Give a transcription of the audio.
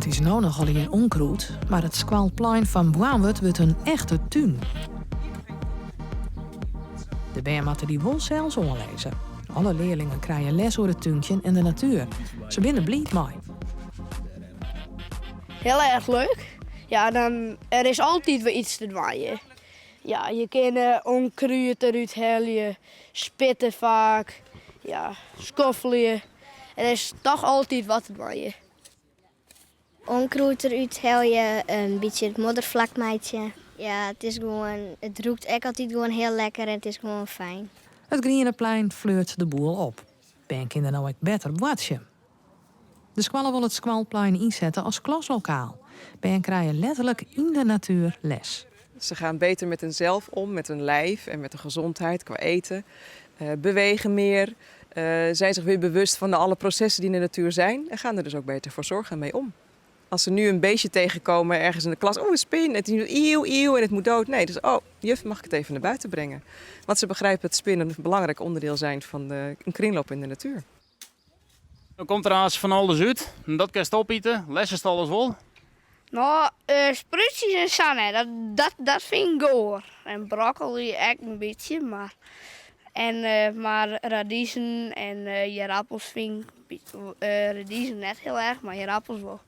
It is no noch allegear ûnkrûd, mar it skoalplein fan Boarnwert wurdt in echte tún. De bern moatte dy wol sels oanlizze. Alle learlingen krije les oer it túnkjen en de natuer. Se binne der bliid mei. Heel erg leuk. Ja, dan, er is altyd wer iets te dwaan. Ja, je kinne ûnkrûd derút helje, spitte faak, ja, skoffelje. Er is toch altyd wat te dwaan. Ûnkrûd derút helje, in bytsje it modder flak meitsje. Ja, it is gewoan, it rûkt ek altyd gewoan hiel lekker en it is gewoan fijn. It griene plein fleurt de boel op. Bern kinne no ek better boartsje. De skoalle wol it skoalplein ynsette as klaslokaal. Bern krije letterlik yn de natuer les. Ze gaan beter met hunzelf om, met hun lijf en met de gezondheid qua eten. Bewegen meer, zijn zich weer bewust van de alle processen die in de natuur zijn en gaan er dus ook beter voor zorgen en mee om. Als ze nu een beestje tegenkomen ergens in de klas, oh een spin, het is eeuw, eeuw en het moet dood. Nee, dus oh, juf, mag ik het even naar buiten brengen? Want ze begrijpen dat spinnen een belangrijk onderdeel zijn van een kringloop in de natuur. Dan komt der aanst fan alles út. En dat kinst opite. Lêstest alles wol? No, sprútsjes en sa net. Dat, dat, dat fyn ik goar. En broccoli ek in bytsje, mar en mar radizen en ierappels fyn ik radizen net hiel erch, mar ierappels wol.